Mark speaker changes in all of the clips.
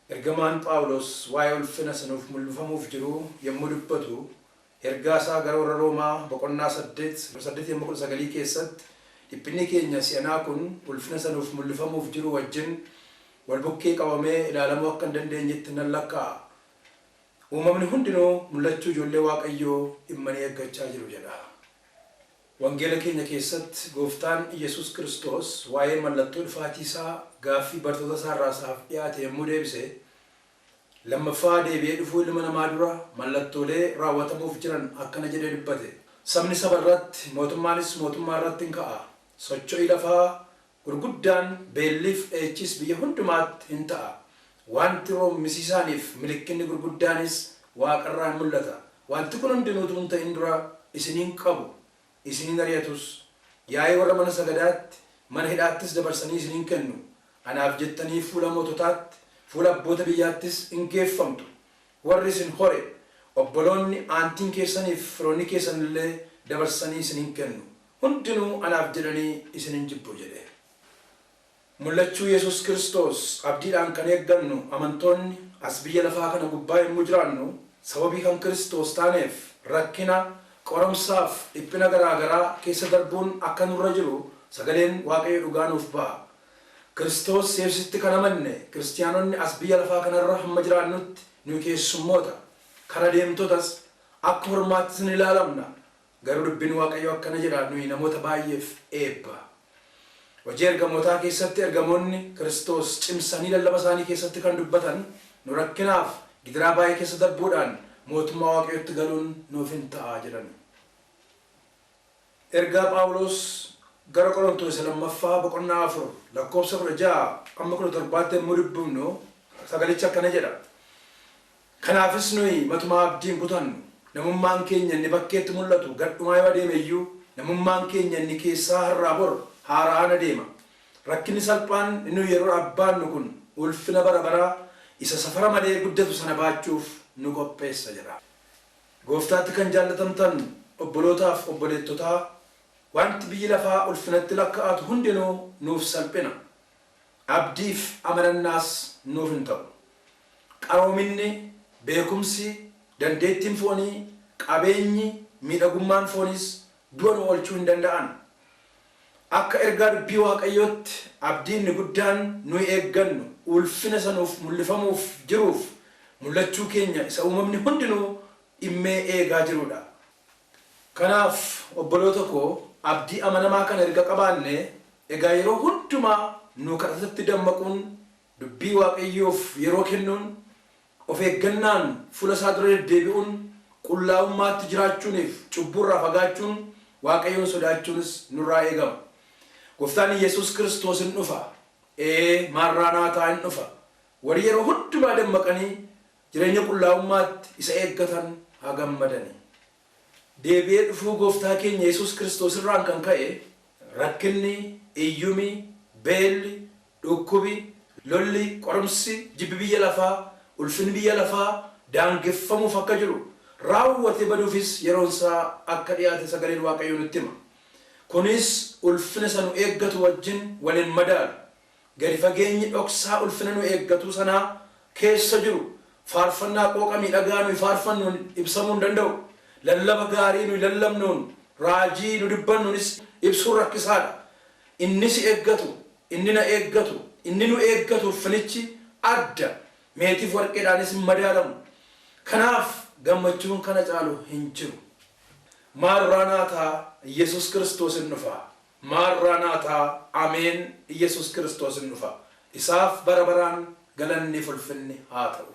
Speaker 1: Ergamaan Phaawulos waa'ee ulfina isa nuuf mul'ifamuuf jiruu yommuu dubbatu ergaa isaa gara warra Roomaa boqonnaa 8, 8 hamma 19 keessatti dhiphinni keenya si'anaa kun ulfina isa nuuf mul'ifamuuf jiruu wajjin wal bukkee qabamee ilaalamuu akka hin dandeenyetti nan lakkaa'a. Uumamni hundinuu mul'achuu ijoollee Waaqayyoo dhimmanii eeggachaa jiru jedha. Wangeela keenya keessatti Gooftaan Iyyasuus Kiristoos waa'ee mallattoo dhufaatii isaa gaaffii bartoota isaa irraa isaaf dhiyaate yommuu deebise, lammaffaa deebi'ee dhufuu ilma namaa dura mallattoolee raawwatamuuf jiran akkana jedhee dubbate. Sabni saba irratti, mootummaanis mootummaa irratti in ka'a. Socho'i lafaa gurguddaan, beelliif dha'ichis biyya hundumaatti in ta'a. Wanti roommisiisaaniif milikkinni gurguddaanis waaqarraa in mul'ata. Wanti kun hundinuu utuu hin ta'in dura isin in qabu, isin in ari'atus. Yaa'ii warra mana sagadaatti, mana hidhaattis dabarsanii isin in kennu. Anaaf jettanii fuula moototaatti, fuula abboota biyyaattis in geeffamtu. Warri isin hore, obboloonni, aantiin keessaniif firoonni keessan illee dabarsanii isin in kennu. Hundinuu anaaf jedhanii isin in jibbu jedhe. Mul'achuu Yesus Kiristoos abdiidhaan kan eeggannu amantoonni as biyya lafaa kana gubbaa yommuu jiraannu sababii kan Kiristoos taaneef rakkina, qoramsaaf dhiphina garaa garaa keessa darbuun akka nurra jiru sagaleen Waaqayyo dhugaa nuuf ba'a. Kiristoos Yesusitti kan amanne Kiristiyaanonni as biyya lafaa kanarra hamma jiraannutti nuyi keessummoota, kara deemtotas, akka hormaattis ni ilaalamna. Garuu dubbiin Waaqayyoo akkana jedha nuyi namoota baay'eef eebba. Hojii Ergamootaa keessatti ergamoonni Kiristoos cimsanii lallaba isaanii keessatti kan dubbatan nu rakkinaaf gidiraa baay'ee keessa darbuudhaan mootummaa Waaqayyootti galuun nuuf in ta'a jedhan. Ergaa Phaawulos gara Qorontos isa lammaffaa boqonnaa 4 lakkoofsa 16 amma 17tti yommuu dubbifnu sagalichi akkana jedha. Kanaafis nuyi matumaa abdii hin kutannu. Namummaan keenya inni bakkeetti mul'atu gad dhumaa yoo adeeme iyyuu, namummaan keenya inni keessaa har'aa bor haara'aan adeema. Rakkinni salphaan inni nuyi yeroodhaaf baannu kun ulfina bara baraa isa safara malee guddatu sana baachuuf nu qopheessa jedha. Gooftaatti kan jaallatamtan obbolootaaf obboleettotaa, wanti biyyi lafaa ulfinatti lakka'atu hundinuu nuuf salphina. Abdiif amanannaas nuuf hin ta'u. Qaroominni, beekumsi, dandeettiin foonii, qabeenyi, miidhagummaan fooniis du'a nu oolchuu hin danda'an. Akka ergaa dubbii Waaqayyootti abdii inni guddaan nuyi eeggannu ulfina isa nuuf mul'ifamuuf jiruuf mul'achuu keenya isa uumamni hundinuu dhimmee eegaa jiruudha. Kanaaf obboloota koo, abdii amanamaa kana erga qabaannee, egaa yeroo hundumaa nu kadhatatti dammaquun, dubbii Waaqayyoof yeroo kennuun, of eeggannaan fuula isaa dura deddeebi'uun, qullaa'ummaatti jiraachuuniif cubbuu irraa fagaachuun, Waaqayyoon sodaachuunis nurraa eegama. Gooftaan Iyyasuus Kiristoos in dhufa. Ee, maarraanaataa in dhufa. Warri yeroo hundumaa dammaqanii jireenya qullaa'ummaatti isa eeggatan haa gammadani. Deebi'ee dhufuu Gooftaa keenya Yesuus Kiristoos irraan kan ka'e rakkinni, iyyumi, beelli, dhukkubi, lolli, qorumsi, jibbi biyya lafaa, ulfinni biyya lafaa daangeffamuuf akka jiru, raawwatee baduufis yeroon isaa akka dhi'aate sagaleen Waaqayyoo nutti hima. Kunis ulfina isa nu eeggatu wajjin wal hin madaalu. Gadi fageenyi dhoksaa ulfina nu eeggatuu sanaa keessa jiru faarfannaa qooqa miidhagaa nuyi faarfannuun ibsamuu hin danda'u. Lallaba gaarii nuyi lallabnuun, raajii nu dubbannuunis ibsuun rakkisaadha. Inni si eeggatu, inni na eeggatu, inni nu eeggatu ulfinichi adda. Meetiif warqeedhaanis hin madaalamu. Kanaaf gammachuun kana caalu hin jiru. Maarraanaataa Yesus Kiristoos in dhufa. Maarraanaataa Ameen Iyesus Kiristoos in dhufa. Isaaf bara baraan galanniif ulfinni haa ta'u.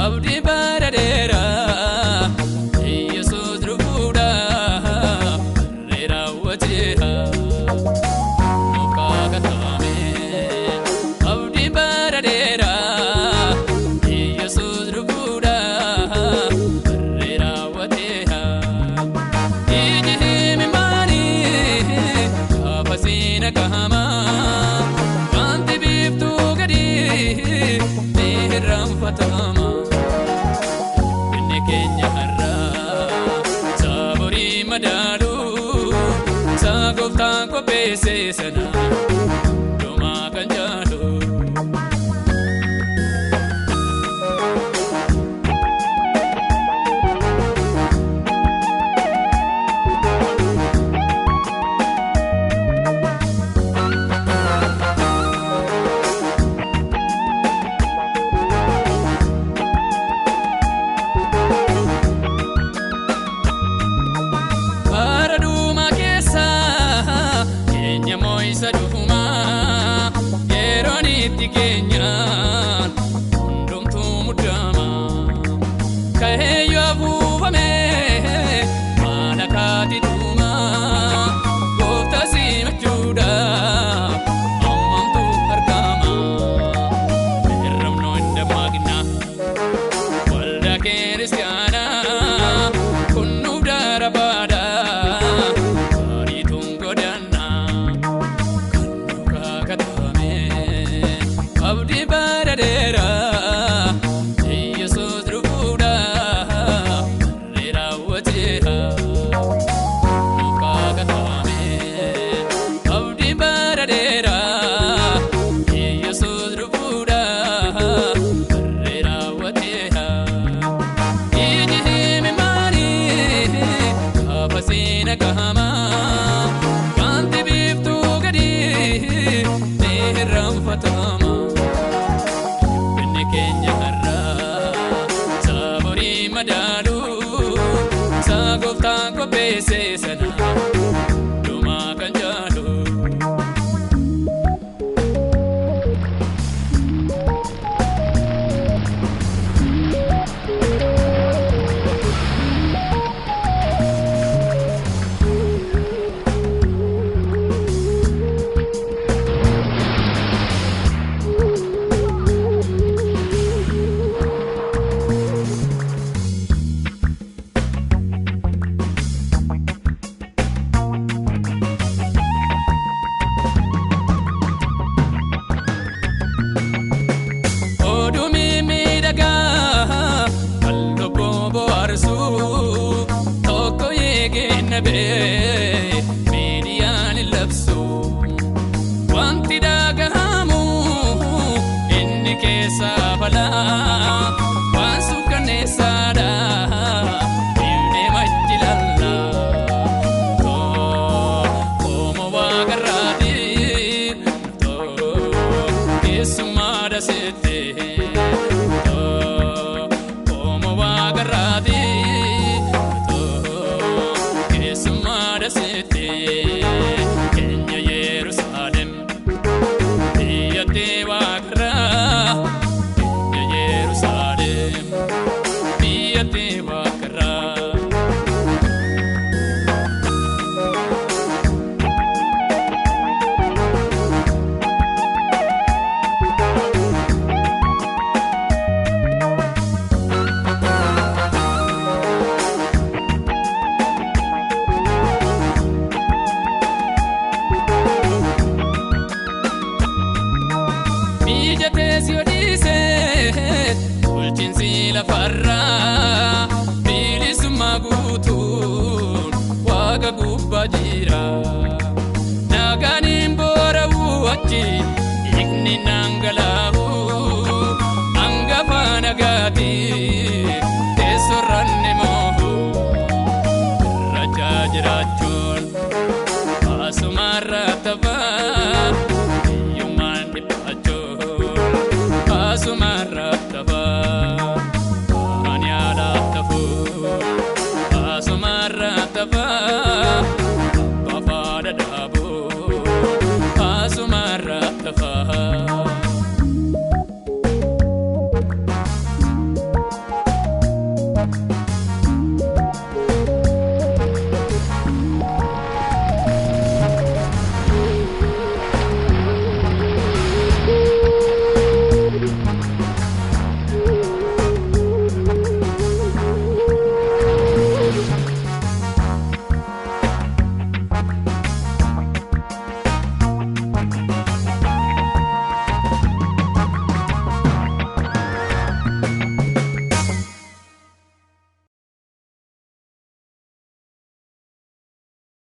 Speaker 2: Abdii bara dheeraa Yesuus dhufuudhaaf barree raawwateera. Muka katame abdii bara dheeraa Yesuus dhufuudhaaf. sana dhumaa kan jaalu. Bara dhumaa keessa keenya moo'isa dhufumaa yeroon itti keenyaan hundumtuu muddama. Ka'ee yoo afuufame maal akkaati dhumaa gooftaa simachuudhaaf ammamtu argama. Hirrabnoo hin dammaqinaa. Waldaa kiristaanaa kun nuuf darabaadha bariituun godaannaa kan nu kakatame abdii bara dheeraa Yesuus dhufuudha barree raawwateera nu kakatame abdii bara dheeraa Yesuus dhufuudha barree raawwateera. Iji himimaanii gaafa seena gahamaa wanti biiftuu gadi ni hirraanfatama. Dhiphinni keenya har'aa saaborii madaalu isaa gooftaan qopheesse sana dhumaa kan jaalu. Oduu mimmiidhagaa kan lubbuu bohaarsu tokko eegeen nabee miidiyaan hin labsu. Wanti dhagahamu inni keessaa balaa waan suukanneessaadha dhiibnee machi lallaa. Qooma waaqarraati keessummaa daseette. Qooma waaqarraati keessummaa daseette. Keenya Yerusaalem biyyatti waaqarraa keenya Yerusaalem biyyatti waaqarraa. Mijatee si odhiise bulchiinsi lafarraa bilisummaa guutuun waaqa gubbaa jira. Nagaan hin boora'u achi dhiigni dhangala'u hangafa nagaati.